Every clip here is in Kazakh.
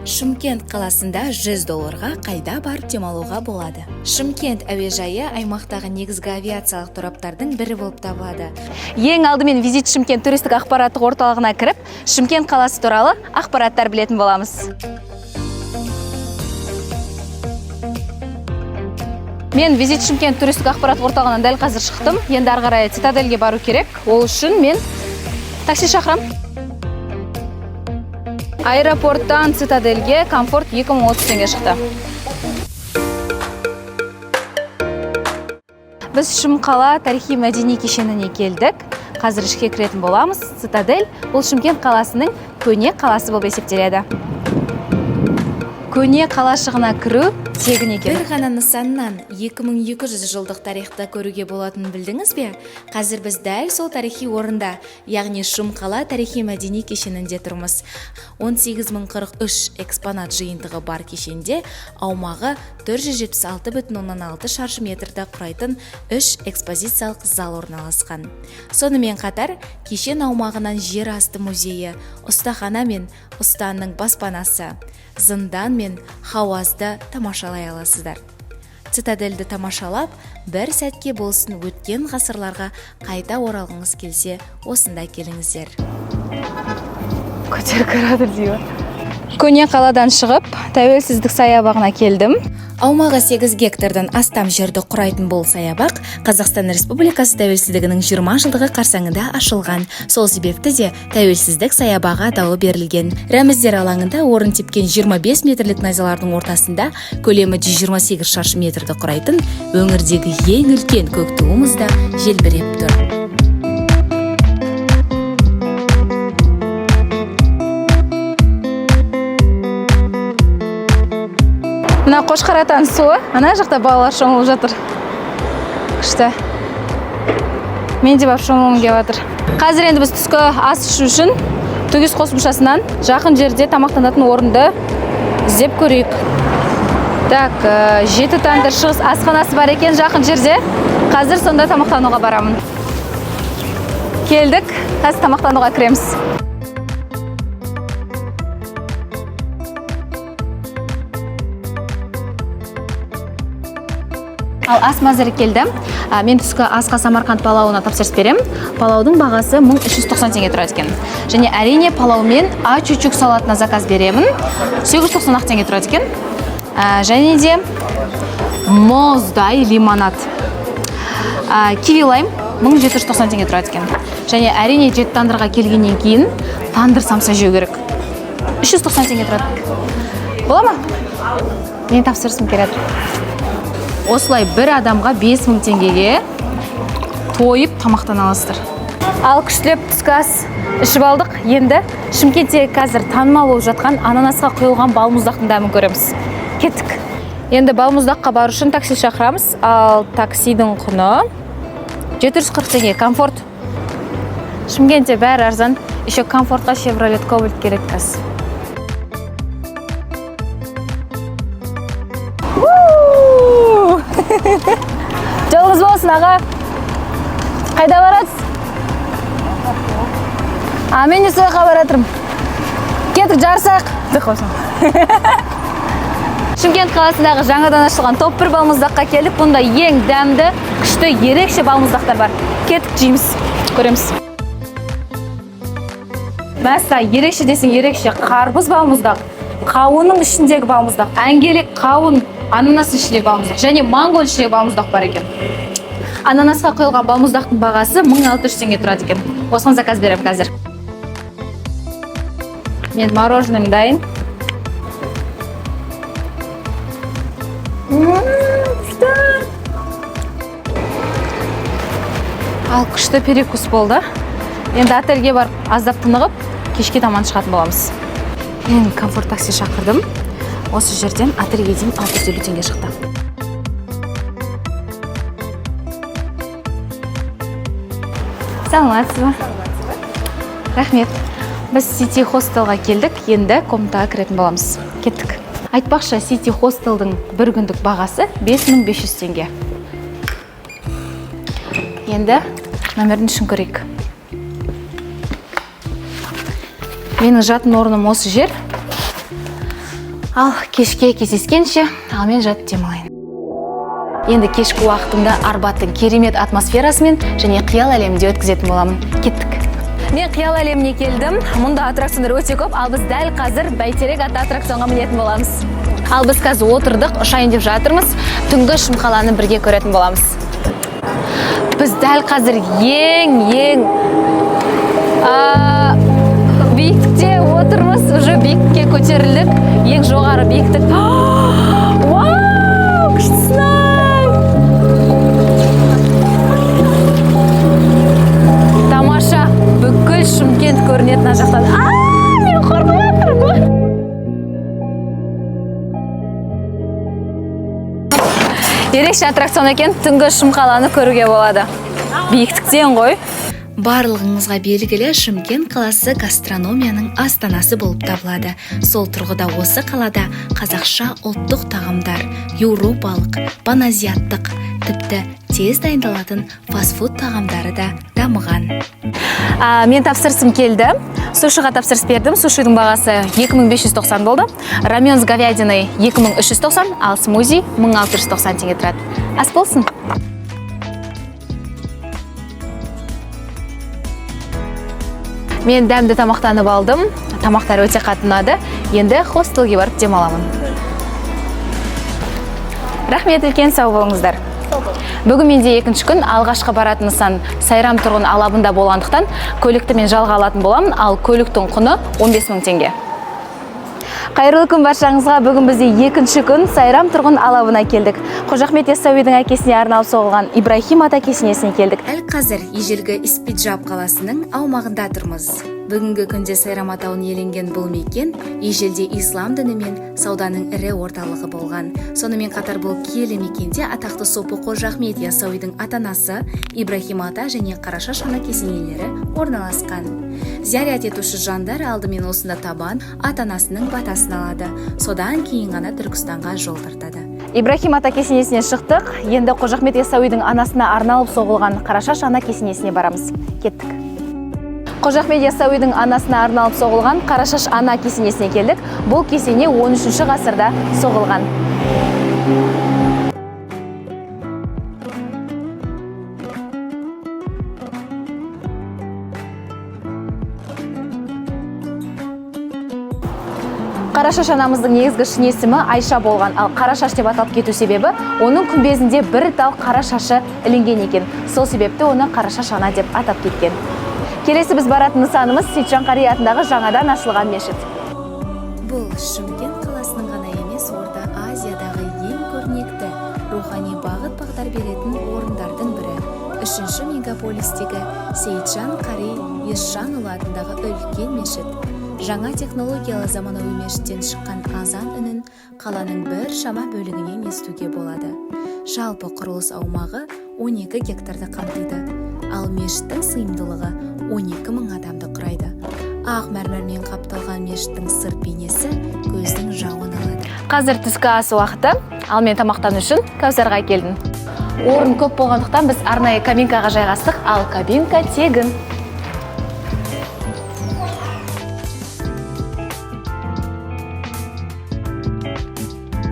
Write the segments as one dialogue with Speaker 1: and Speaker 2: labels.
Speaker 1: Шымкент қаласында 100 долларға қайда барып демалуға болады? Шымкент әуежайы аймақтағы негізгі авиациялық тораптардың бірі болып табылады.
Speaker 2: Ең алдымен Визит Шымкент туристік ақпараттық орталығына кіріп, Шымкент қаласы туралы ақпараттар білетін боламыз. Мен Визит Шымкент туристік ақпараттық орталығынан дәл қазір шықтым. Енді ары қарай Цитадельге бару керек. Ол үшін мен такси шақырам. Аэропорттан Цитадельге комфорт 2030 теңге шықты. Біз Шымқала тарихи мәдени кешеніне келдік. Қазір ішке кіретін боламыз. Цитадель бұл Шымкент қаласының көне қаласы болып есептеледі. Көне қалашығына кіру тегін екен.
Speaker 1: Бір ғана нысаннан 2200 жылдық тарихты көруге болатынын білдіңіз бе? Қазір біз дәл сол тарихи орында, яғни Шымқала тарихи мәдени кешенінде тұрмыз. 18043 экспонат жиынтығы бар кешенде аумағы 476,6 шаршы метрді құрайтын үш экспозициялық зал орналасқан. Сонымен қатар, кешен аумағынан жер асты музейі, ұстахана мен ұстаның баспанасы, зындан мен хауазды тамашалай аласыздар. Цитадельді тамашалап, бір сәтке болсын өткен ғасырларға қайта оралғыңыз келсе, осында келіңіздер.
Speaker 2: Көтер кірадыр дейі. Көне қаладан шығып, Тәуелсіздік саябағына келдім.
Speaker 1: Аумағы 8 гектардан астам жерді құрайтын бұл саябақ Қазақстан Республикасы тәуелсіздігінің 20 жылдығы қарсаңында ашылған. Сол себепті де Тәуелсіздік саябағы атауы берілген. Рәміздер алаңында орын тепкен 25 метрлік найзалардың ортасында көлемі 128 шаршы метрді құрайтын өңірдегі ең үлкен көк туымыз да желбіреп тұр.
Speaker 2: Мына Қошқар атаның суы, ана жақта балалар шомылып жатыр. Күшті. Мен де барып шомылғым келіп жатыр. Қазір енді біз түскі ас ішу үшін 2ГИС қосымшасынан жақын жерде тамақтанатын орынды іздеп көрейік. Так, жеті тандыр шығыс асханасы бар екен жақын жерде. Қазір сонда тамақтануға барамын. Келдік, қазір тамақтануға кіреміз. Ал ас мәзірі келді. Мен түскі асқа Самарқанд палауына тапсырыс беремін. Палаудың бағасы 1390 теңге тұрады екен. Және әрине палаумен ачучук салатына заказ беремін. 890 теңге тұрады екен. Және де мұздай лимонад. Киви лайм 1790 теңге тұрады екен. Және әрине жеті тандырға келгеннен кейін тандыр самса жеу керек. 390 теңге тұрады. Бола ма? Мен тапсырысым келеді. Осылай бір адамға 5000 теңгеге тойып тамақтана аласыздар. Ал күштілеп түскі ас ішіп алдық. Енді Шымкентте қазір танымал болып жатқан ананасқа құйылған балмұздақтың дәмін көреміз. Кеттік. Енді балмұздаққа бару үшін такси шақырамыз. Ал таксидің құны 740 теңге, комфорт. Шымкентте бәрі арзан. Еще комфортқа Chevrolet Cobalt керек қазір. Жолыңыз болсын, аға. Қайда барасыз? А, мен де сол жаққа бара жатырмын. Кеттік, жарысайық. Деп қойсам. Шымкент қаласындағы жаңадан ашылған топ 1 балмұздаққа келдік. Бұнда ең дәмді, күшті, ерекше балмұздақтар бар. Кеттік, жейміз, көреміз. Мәссаған, ерекше десең ерекше. Қарбыз балмұздақ, қауынның ішіндегі балмұздақ, әңгелек қауын, ананастың ішіндегі балмұздақ және мангоның ішіндегі балмұздақ бар екен. Ананасқа құйылған балмұздақтың бағасы 1600 теңге тұрады екен. Осыған заказ беремін қазір. Мен мороженым дайын. Күшті. Ал күшті перекус болды. Енді отельге барып аздап тынығып, кешке таман шығатын боламыз. Мен комфорт такси шақырдым. Осы жерден отельге дейін 650 теңге шықты. Саламатсыз ба? Рахмет. Біз City Hostelға келдік, енді комнатаға кіретін боламыз. Кеттік. Айтпақшы, City Hostelдің бір күндік бағасы 5500 теңге. Енді номердің ішін көрейік. Менің жатын орным осы жер. Ал кешке кездескенше, ал мен жатып демалайын. Енді кешкі уақытымды Арбаттың керемет атмосферасымен және қиял әлемінде өткізетін боламын. Кеттік. Мен қиял әлеміне келдім. Мұнда аттракциондар өте көп, ал біз дәл қазір Бәйтерек атты аттракционға мінетін боламыз. Ал біз қазір отырдық, ұшайын деп жатырмыз. Түнгі Шымқаланы бірге көретін боламыз. Біз дәл қазір ең биіктікте отырмыз, уже биіктікке көтерілдік. Ең жоғары биіктік. Вау, күштісің ай! Тамаша, бүкіл Шымкент көрінеді мына жақтан. А, мен қорқып жатырмын. Ерекше аттракцион екен, түнгі Шымқаланы көруге болады. Биіктіктен ғой.
Speaker 1: Барлығыңызға белгілі, Шымкент қаласы гастрономияның астанасы болып табылады. Сол тұрғыда осы қалада қазақша ұлттық тағамдар, еуропалық, паназиаттық, тіпті тез дайындалатын фастфуд тағамдары да дамыған.
Speaker 2: Мен тапсырысым келді. Сушиға тапсырыс бердім. Сушидің бағасы 2590 болды. Рамен с говядиной 2390, ал смузи 1690 теңге тұрады. Ас болсын. Мен дәмді тамақтанып алдым. Тамақтар өте қатты ұнады. Енді хостелге барып демаламын. Рахмет үлкен, сау болыңыздар. Бүгін менде екінші күн, алғашқы баратын нысан Сайрам тұрғын алабында болғандықтан көлікті мен жалға алатын боламын, ал көліктің құны 15 мың теңге. Қайырлы күн баршаңызға. Бүгін бізде екінші күн, Сайрам тұрғын алабына келдік. Қожа Ахмет Яссауидің әкесіне арналып соғылған Ибраһим ата кесенесіне келдік.
Speaker 1: Дәл қазір ежелгі Испиджаб қаласының аумағында тұрмыз. Бүгінгі күнде Сайрам атауын иеленген бұл мекен ежелде ислам діні мен сауданың ірі орталығы болған. Сонымен қатар бұл киелі мекенде атақты сопы Қожа Ахмет Яссауидің ата-анасы Ибраһим ата және Қарашаш ана кесенелері орналасқан. Зиярат етуші жандар алдымен осында табан ата-анасының батасын алады. Содан кейін ғана Түркістанға жол тартады.
Speaker 2: Ибраһим ата кесенесіне шықтық. Енді Қожа Ахмет Яссауидің анасына арналып соғылған Қарашаш ана кесенесіне барамыз. Кеттік. Қожа Ахмет Яссауидің анасына арналып соғылған Қарашаш ана кесенесіне келдік. Бұл кесене 13 ғасырда соғылған. Қарашаш анамыздың негізгі шын есімі Айша болған, ал Қарашаш деп аталып кету себебі оның күмбезінде бір тал қара шашы ілінген екен. Сол себепті оны Қарашаш ана деп атап кеткен. Келесі біз баратын нысанымыз Сейтжан Қари атындағы жаңадан ашылған мешіт.
Speaker 1: Бұл Шымкент қаласының ғана емес, Орта Азиядағы ең көрнекті рухани бағыт бағдар беретін орындардың бірі. Үшінші мегаполистегі Сейітжан Қари Есжанұлы атындағы үлкен мешіт. Жаңа технологиялы заманауи мешіттен шыққан азан үнін қаланың бір шама бөлігінен естуге болады. Жалпы құрылыс аумағы 12 гектарды қамтиды, ал мешіттің сыйымдылығы 12 мың адамды құрайды. Ақ мәрмәрмен қапталған мешіттің сырт бейнесі көздің жауын алады.
Speaker 2: Қазір түскі ас уақыты, ал мен тамақтану үшін Кәусарға келдім. Орын көп болғандықтан біз арнайы кабинкаға жайғастық, ал кабинка тегін.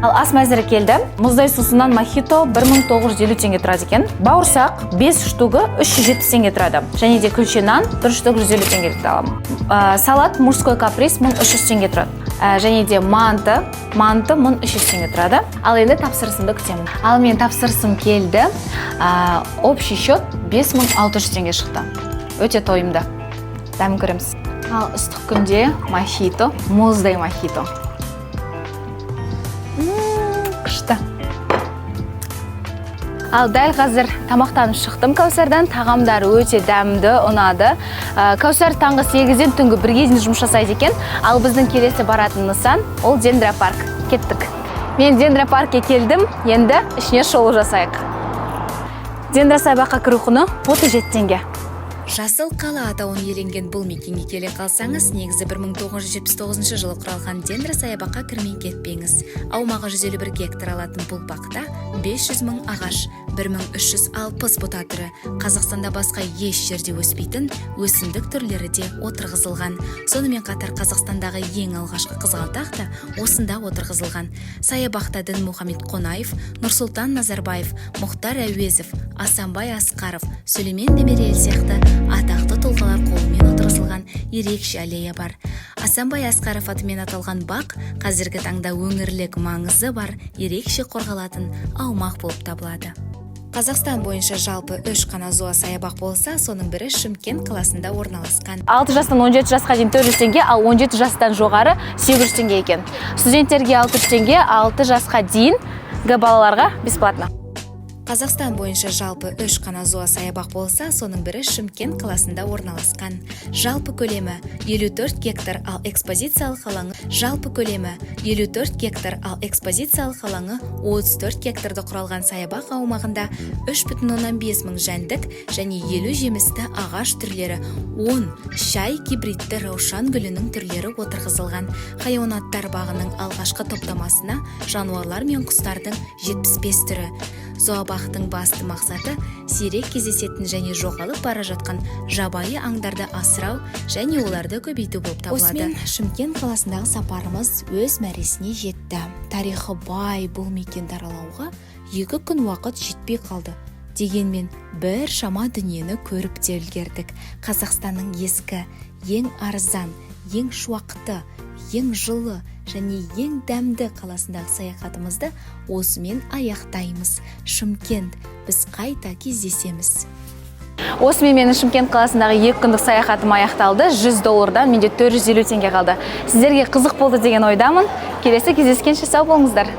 Speaker 2: Ал ас мәзірі келді. Мұздай сусыннан мохито 1950 теңге тұрады екен. Бауырсақ 5 штугы 370 теңге тұрады. Және де күлше нан 1 штук 150 теңгелікті аламын. Салат мужской каприз 1300 теңге тұрады. Және де манты 1300 теңге тұрады. Ал енді тапсырысымды күтемін. Ал мен тапсырысым келді. Общий счет 5600 теңге шықты. Өте тойымды. Дәм көреміз. Ал ыстық күнде мохито, мұздай мохито. Күшті. Ал дәл қазір тамақтанып шықтым Кәусардан. Тағамдары өте дәмді, ұнады. Кәусар таңғы 8-ден түнгі 1-ге дейін жұмыс жасайды екен. Ал біздің келесі баратын нысан ол Дендропарк. Кеттік. Мен Дендропаркке келдім, енді ішіне шолу жасайық. Дендросаябаққа кіру құны 37 теңге.
Speaker 1: Жасыл қала атауын иеленген бұл мекенге келе қалсаңыз, негізі 1979 жылы құралған дендросаябаққа кірмей кетпеңіз. Аумағы 151 гектар алатын бұл бақта 500 мың ағаш, 1360 бұта түрі, Қазақстанда басқа еш жерде өспейтін өсімдік түрлері де отырғызылған. Сонымен қатар Қазақстандағы ең алғашқы қызғалдақ та осында отырғызылған. Саябақта Дінмұхамед Қонаев, Нұрсұлтан Назарбаев, Мұхтар Әуезов, Асанбай Асқаров, Сүлеймен Демирел сияқты атақты тұлғалар қолымен отырғызылған ерекше аллея бар. Асанбай Асқаров атымен аталған бақ қазіргі таңда өңірлік маңызы бар ерекше қорғалатын аумақ болып табылады. Қазақстан бойынша жалпы үш қана зоосаябақ болса, соның бірі Шымкент қаласында орналасқан.
Speaker 2: 6 жастан 17 жасқа дейін 400 теңге, ал 17 жастан жоғары 800 теңге екен. Студенттерге 600 теңге, 6 жасқа дейінгі балаларға бесплатно.
Speaker 1: Қазақстан бойынша жалпы үш қана зоосаябақ болса, соның бірі Шымкент қаласында орналасқан. Жалпы көлемі 54 гектар, ал экспозициялық алаңы жалпы көлемі 54 гектар, ал экспозициялық алаңы 34 гектарды құралған саябақ аумағында 3,5 мың жәндік және 50 жемісті ағаш түрлері, 10 шай гибридті раушан гүлінің түрлері отырғызылған. Хайуанаттар бағының алғашқы топтамасына жануарлар мен құстардың 75 түрі. Зообақтың басты мақсаты — сирек кездесетін және жоғалып бара жатқан жабайы аңдарды асырау және оларды көбейту болып табылады. Осымен Шымкент қаласындағы сапарымыз өз мәресіне жетті. Тарихы бай бұл мекенді аралауға 2 күн уақыт жетпей қалды. Дегенмен бір шама дүниені көріп те үлгердік. Қазақстанның ескі, ең арзан, ең шуақты, ең жылы және ең дәмді қаласындағы саяхатымызды осымен аяқтаймыз. Шымкент, біз қайта кездесеміз.
Speaker 2: Осымен менің Шымкент қаласындағы 2 күндік саяхатым аяқталды. 100 доллардан менде 450 теңге қалды. Сіздерге қызық болды деген ойдамын. Келесі кездескенше сау болыңыздар.